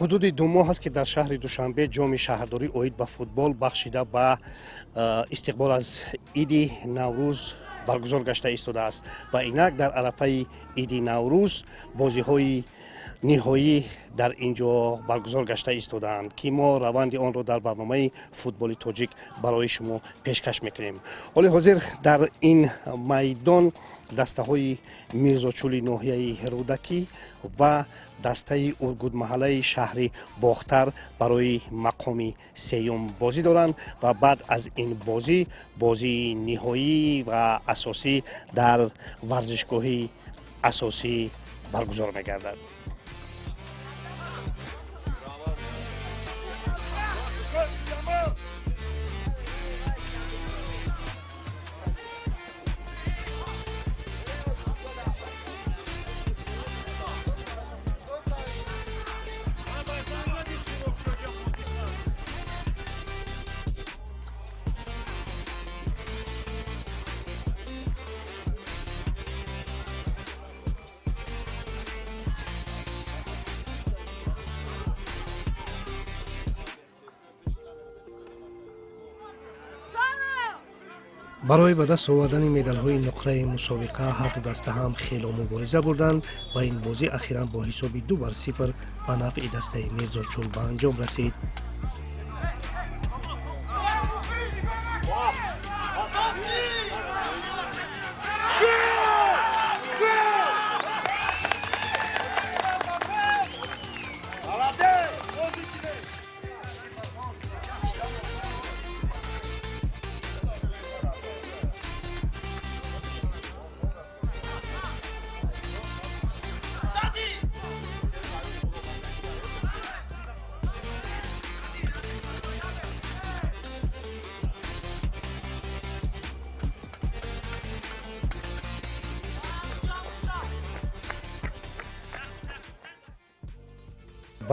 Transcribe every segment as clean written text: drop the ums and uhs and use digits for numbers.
Ҳудуди 2 моҳ аст, ки дар шаҳри Душанбе ҷоми шаҳрдорӣ оид ба футбол бахшида ба истиқбол аз иди Наврӯз баргузор гашта истодааст ва инак дар арафаи иди Наврӯз бозиҳои ниҳоӣ дар ин ҷо баргузор гашта истодаанд, ки мо раванди онро дар барномаи футболи тоҷик барои шумо пешкаш мекунем. Ҳоли ҳозир дар ин майдон дастаҳои Мирзочули ноҳияи Рӯдакӣ ва дастаи Ургудмаҳаллаи шаҳри Бохтар барои мақоми сеюм бозӣ доранд ва баъд аз ин бозӣ бозии ниҳоӣ ва асосӣ дар варзишгоҳи асосӣ баргузор мегардад. Барои ба даст овардани медалҳои нуқраи мусобиқа ҳарду даста ҳам хело мубориза бурданд ва ин бозӣ ахиран бо ҳисоби 2-0 ба нафъи дастаи Мирзочул ба анҷом расид.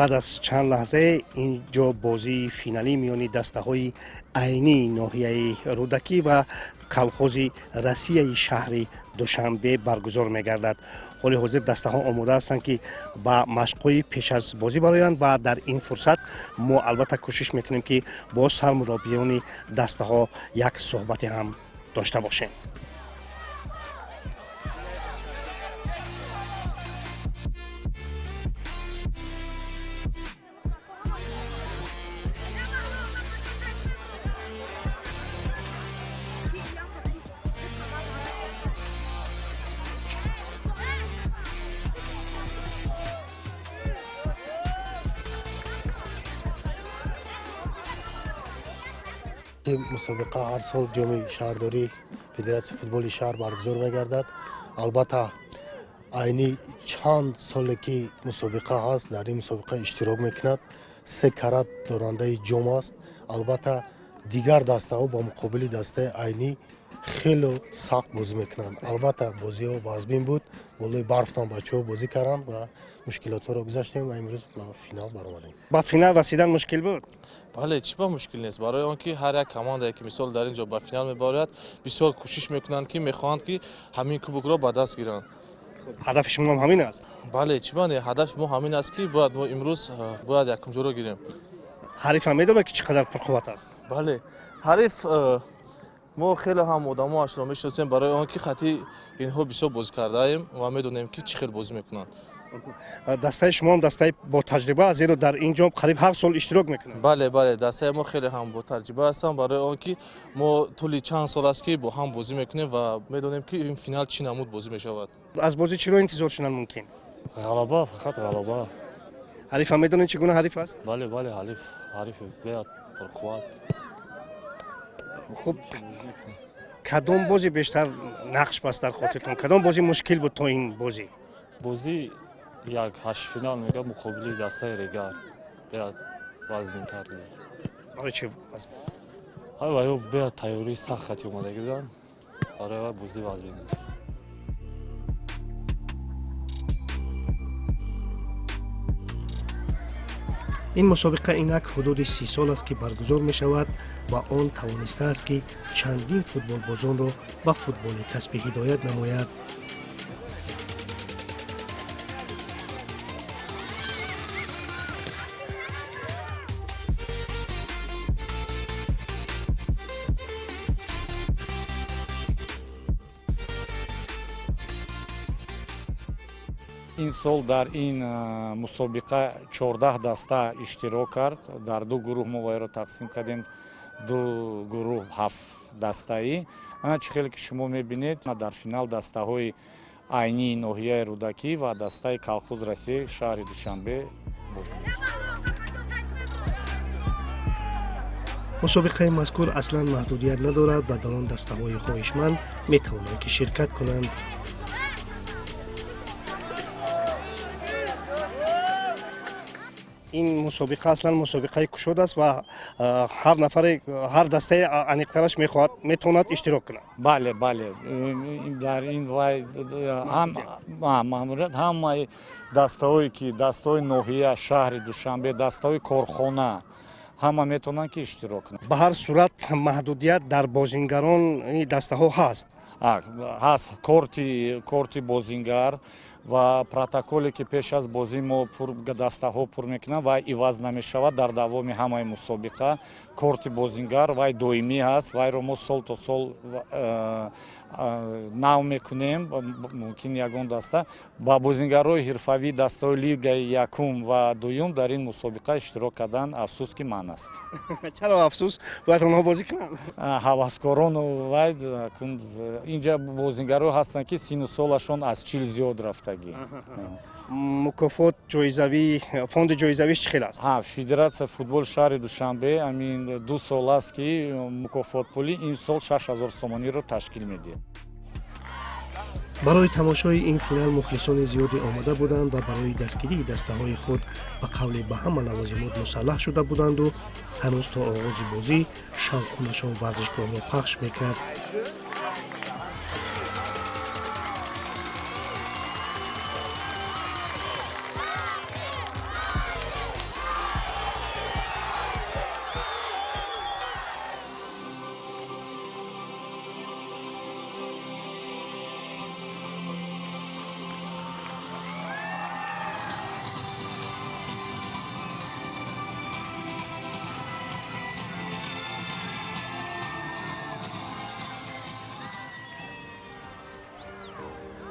Баъд аз чанд лаҳзае ин ҷо бозии финалӣ миёни дастаҳои айнии ноҳияи Рӯдакӣ ва колхози Россияи шаҳри Душанбе баргузор мегардад. Ҳоли ҳозир дастаҳо омода ҳастанд, ки ба машқҳои пеш аз бозӣ бароянд ва дар ин фурсат мо албатта кӯшиш мекунем, ки бо сармураббиёни дастаҳо як суҳбате ҳам дошта бошем. Мусобиқа ҳар сол ҷоми шаҳрдорӣ федератсияи футболи шаҳр баргузор мегардад. Албатта, айни чанд соле ки мусобиқа ҳаст, дар ин мусобиқа иштирок мекунад, 3 карат дорандаи ҷом аст. Албатта, дигар дастаҳо ба муқобили дастаи айнӣ хело сахт бозӣ мекунанд. Албатта, бозиҳо вазбин буд, болои барфтан бачаҳо бозӣ карданд ва мушкилотҳоро гузаштем ва имрӯз ба финал баромадем. Ба финал расидан мушкил буд? Бале, чӣ ба мушкил нест, барои он ки ҳар як командае ки мисол дар ин ҷо ба финал мебарояд, бисёр кӯшиш мекунанд, ки мехоҳанд, ки ҳамин кубокро ба даст гиранд. Ҳадафи шумо ҳам ҳамин аст? Бале, чӣ ба не, ҳадафи мо ҳамин аст, ки бояд мо имрӯз бояд якумҷоро гирем. Ҳариф ҳам медонад, ки чӣ қадар пурқувват аст? Бале, ҳариф мо хеле ҳам одамоашро мешиносем, барои он ки хати инҳо бисёр бозӣ кардаем ва медонем, ки чӣ хел бозӣ мекунанд. Дастаи шумо ҳам дастаи ботаҷриба аст, зеро дар ин ҷо қариб ҳар сол иштирок мекунанд. Бале, бале, дастаи мо хеле ҳам ботаҷриба ҳастанд, барои он ки мо тӯли чанд сол аст, ки бо ҳам бозӣ мекунем ва медонем, ки ин финал чӣ намуд бозӣ мешавад. Аз бозӣ чиро интизор шудан мумкин? Ғалаба, фақат ғалаба. Ҳариф ҳам медонед, чӣ гуна ҳариф аст? Бале, бале, ҳариф беҳад пурқувват. Хуб, кадом бозӣ бештар нақш баст дар хотиртон? Кадом бозӣ мушкил буд то ин бозӣ? Бозӣ як ҳаштфинал мега муқобили дастаи Регар беҳад вазминтар буд. Барои чӣ вазмин? Ҳай, ваё беҳад тайёрии сахт хати омадагӣ буданд, барои вай бозӣ вазмин буд. Ин мусобиқа инак ҳудуди 30 сол аст, ки баргузор мешавад ва он тавонистааст, ки чандин футболбозонро ба футболи касбӣ ҳидоят намояд. Ин сол дар ин мусобиқа 14 даста иштирок кард. Дар ду гурӯҳ мо вайро тақсим кардем, ду гурӯҳ ҳафт дастаӣ. Ана чӣ хеле ки шумо мебинед, дар финал дастаҳои айнии ноҳияи Рӯдакӣ ва дастаи Колхоз Россия шаҳри Душанбе бозӣ мешавад. Мусобиқаи мазкур аслан маҳдудият надорад ва дар он дастаҳои хоҳишманд метавонанд, ки ширкат кунанд. Ин мусобиқа аслан мусобиқаи кушод аст ва ҳар нафаре, ҳар дастаи аниқтараш мехоҳад, метавонад иштирок кунад. Бале, бале, дар ин вай маъмурият ҳамаи дастаҳое ки дастаҳои ноҳия, шаҳри Душанбе, дастаҳои корхона, ҳама метавонанд, ки иштирок кунанд. Ба ҳар сурат маҳдудият дар бозингарони дастаҳо ҳаст? Ҳаст, корти бозингар ва протоколе, ки пеш аз бозӣ мо дастаҳо пур мекунанд ва иваз намешавад дар давоми ҳамаи мусобиқа. Корти бозингар вай доимӣ ҳаст, вайро мо сол то сол нав мекунем. Мумкин ягон даста ба бозингарҳои ҳирфавии дастаҳои лигаи якум ва дуюм дар ин мусобиқа иштирок кардан, афсӯс, ки манъ аст. Чаро афсӯс? Бояд онҳо бозӣ кунанд. Ҳаваскорон вай инҷа бозингарҳо ҳастанд, ки сину солашон аз 40 зиёд рафтагӣ. Мукофот ҷоизавӣ, фонди ҷоизавиш чӣ хел аст? Федератсияи футболи шаҳри Душанбе ҳамин 2 сол аст, ки мукофотпулӣ ин сол 6000 сомониро ташкил медиҳад. Барои тамошои ин финал мухлисони зиёде омада буданд ва барои дастгирии дастаҳои худ ба қавле ба ҳама лавозимот мусаллаҳ шуда буданду ҳанӯз то оғози бозӣ шавқунашон варзишгоҳро пахш мекард.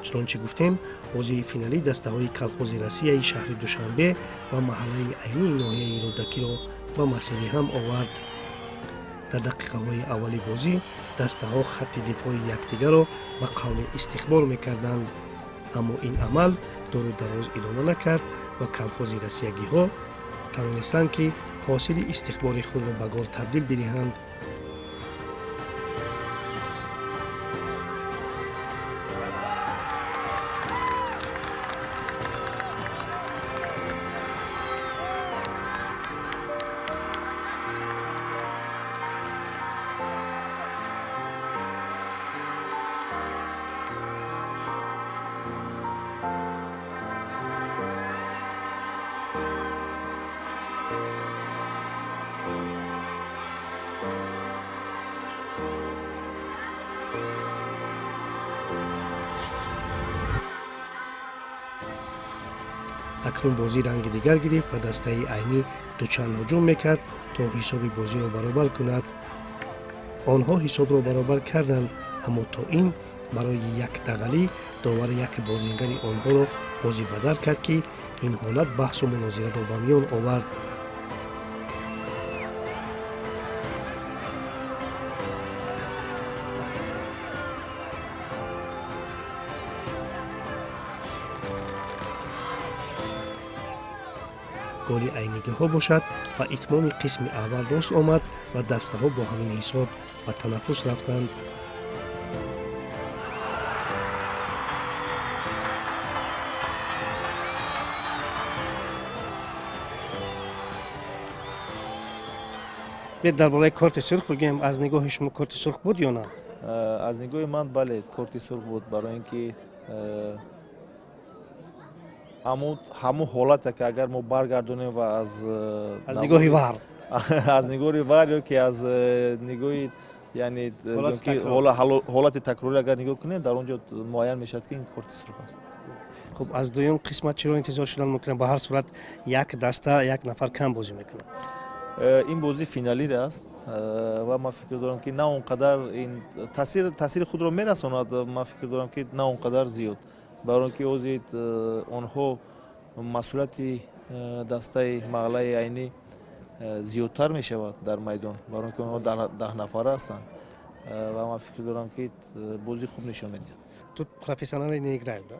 Чунончи гуфтем, бозии финалӣ дастаҳои Колхози Россияи шаҳри Душанбе ва маҳаллаи айнии ноҳияи Рӯдакиро ба масири ҳам овард. Дар дақиқаҳои аввали бозӣ дастаҳо хатти дифои якдигарро ба қавле истиқбол мекарданд, аммо ин амал дуру дароз идома накард ва колхози россиягиҳо тавонистанд, ки ҳосили истиқболи худро ба гол табдил бидиҳанд. Акнун бозӣ ранги дигар гирифт ва дастаи айнӣ дучанд ҳуҷум мекард, то ҳисоби бозиро баробар кунад. Онҳо ҳисобро баробар карданд, аммо то ин барои як дағалӣ довар як бозингари онҳоро бозибадар кард, ки ин ҳолат баҳсу мунозираро ба миён овард. Голи айнигиҳо бошад ба итмоми қисми аввал рост омад ва дастаҳо бо ҳамин ҳисоб ба танаффус рафтанд. Биед дар бораи корти сурх бигӯем. Аз нигоҳи шумо корти сурх буд ё на? Аз нигоҳи ман, бале, корти сурх буд, барои ин ки ҳамун ҳолате, ки агар мо баргардонем ва аз аз нигоҳи вар, аз нигоҳи вар ё ки аз нигоҳи, яъне ҳолати такрорӣ агар нигоҳ кунем, дар он ҷо муайян мешавад, ки ин корти сурх аст. Хуб, аз дуюм қисмат чиро интизор шудан мумкин? Ба ҳар сурат як даста як нафар кам бозӣ мекунад. Ин бозӣ финалӣ аст ва ман фикр дорам, ки на он қадар ин таъсири худро мерасонад. Ман фикр дорам, ки на он қадар зиёд. Барои он ки ҳозир онҳо масъулияти дастаи маҳаллаи Айнӣ зиёдтар мешавад дар майдон, барои он ки онҳо 10 нафара ҳастанд ва ман фикр дорам, ки бозӣ хуб нишон медиҳанд. Тут профессионалы не играют, да?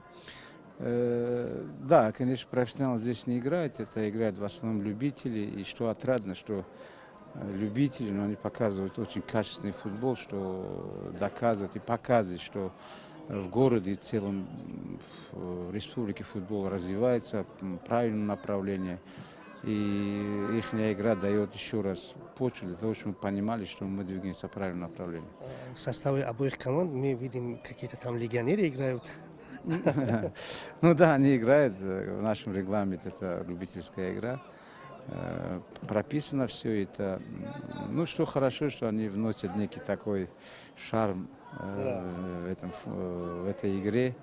Да, конечно, профессионалы здесь не играют, это играют в основном любители. И что отрадно, что любители, но они показывают очень качественный футбол, что доказывает и показывает, что в городе и в целом в республике футбол развивается в правильном направлении. И их игра дает еще раз почву для того, чтобы мы понимали, что мы двигаемся в правильном направлении. В составе обоих команд мы видим, какие-то там легионеры играют. Ну да, они играют. В нашем регламенте это любительская игра. Прописано все это. Ну, что хорошо, что они вносят некий такой шарм в этой игре.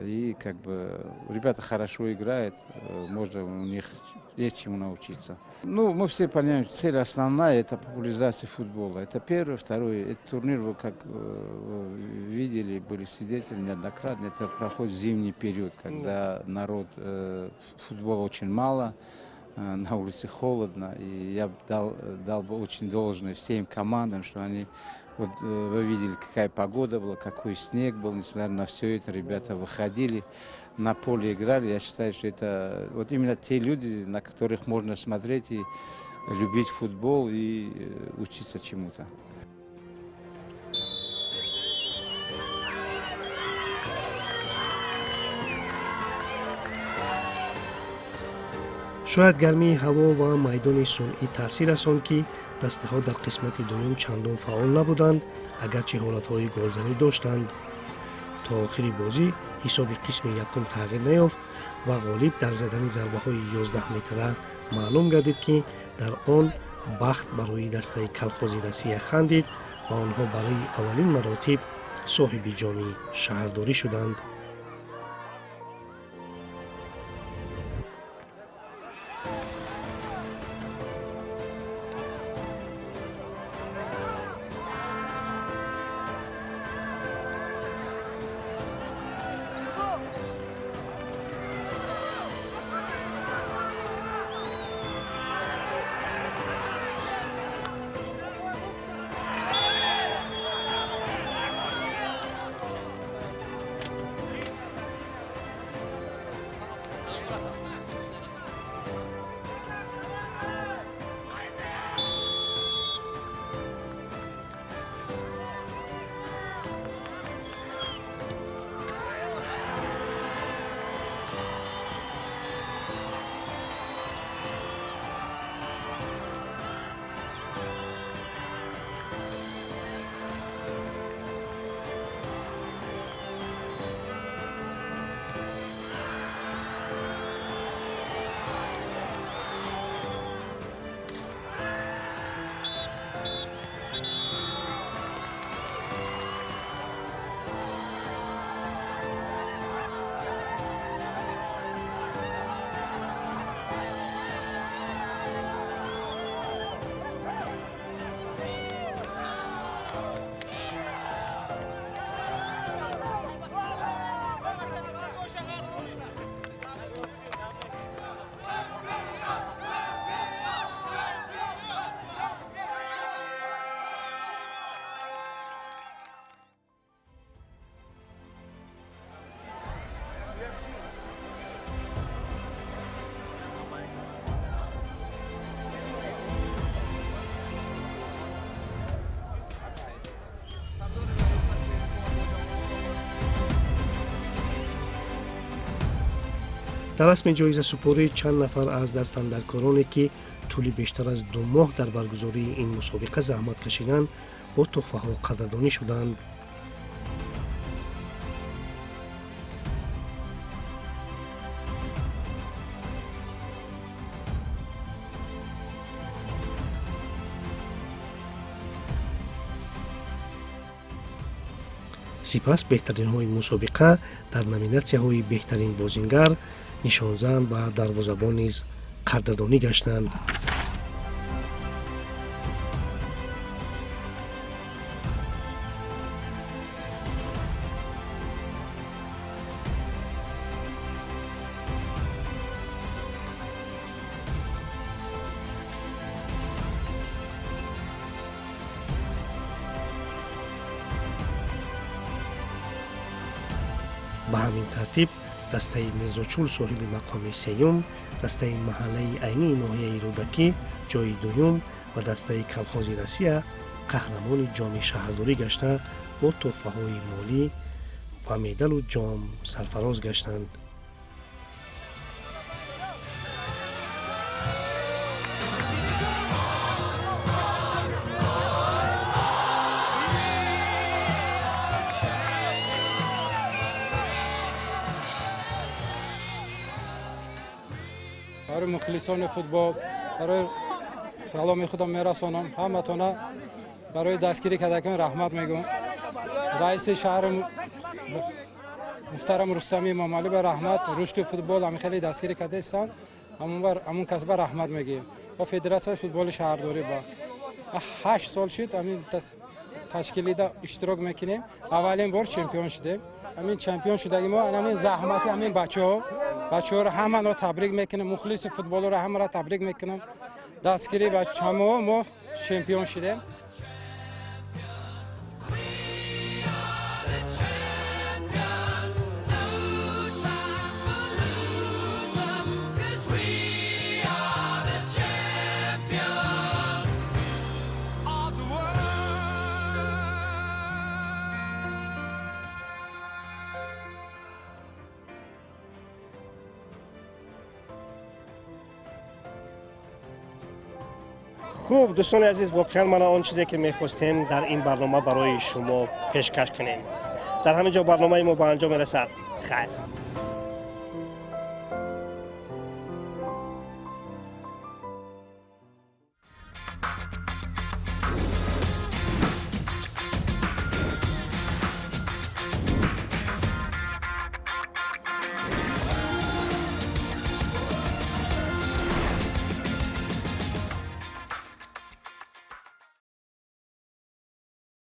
И как бы ребята хорошо играют, можно у них есть чему научиться. Ну, мы все понимаем, цель основная – это популяризация футбола. Это первое. Второе, этот турнир, вы как видели, были свидетелями неоднократно, это проходит зимний период, когда народ, футбола очень мало, на улице холодно, и я дал бы очень должное всем командам, что они, вот вы видели, какая погода была, какой снег был, несмотря на все это, ребята выходили на поле, играли. Я считаю, что это вот именно те люди, на которых можно смотреть и любить футбол и учиться чему-то. Шояд гармии ҳаво ва майдони сунъӣ таъсир расонд, ки дастаҳо дар қисмати дуюм чандон фаъол набуданд, агарчи ҳолатҳои голзанӣ доштанд. То охири бозӣ ҳисоби қисми якум тағйир наёфт ва ғолиб дар задани зарбаҳои 11 метра маълум гардид, ки дар он бахт барои дастаи Колхози Россия хандид ва онҳо барои аввалин маротиб соҳиби ҷоми шаҳрдорӣ шуданд. Дар расми ҷоизасупорӣ чанд нафар аз дастандаркороне, ки тӯли бештар аз 2 моҳ дар баргузории ин мусобиқа заҳмат кашиданд, бо тӯҳфаҳо қадрдонӣ шуданд. Сипас беҳтаринҳои мусобиқа дар номинатсияҳои беҳтарин бозингар, нишонзан ва дарвозабон низ қадрдонӣ гаштанд. Ба ҳамин тартиб дастаи Мирзочул соҳиби мақоми сеюм, дастаи маҳаллаи Айнии ноҳияи Рӯдакӣ ҷойи дуюм ва дастаи Колхози Россия қаҳрамони ҷоми шаҳрдорӣ гашта, бо тӯҳфаҳои молӣ ва медалу ҷом сарфароз гаштанд. Барои мухлисони футбол барои саломи худам мерасонам. Ҳаматона барои дастгирӣ кардакон раҳмат мегӯям. Раиси шаҳри муҳтарам Рустами Эмомалӣ ба раҳмат, рушди футбол ҳами хеле дастгирӣ кардаистанд, ҳамон кас ба раҳмат мегӯем. Ва федератсияи футболи шаҳрдорӣ ба 8 сол шуд ҳамин ташкилида иштирок мекунем. Аввалин бор чемпион шудем. Ҳамин чемпион шудаги мо ҳамин заҳмати ҳамин бачаҳо, бачаҳоро ҳамаро табрик мекунем, мухлиси футболро ҳамаро табрик мекунам. Дастгирии бачаҳо мо чемпион шудем. Хуб, дӯстони азиз, воқеан мана он чизе ки мехостем дар ин барнома барои шумо пешкаш кунем. Дар ҳамин ҷо барномаи мо ба анҷом мерасад. Хайр.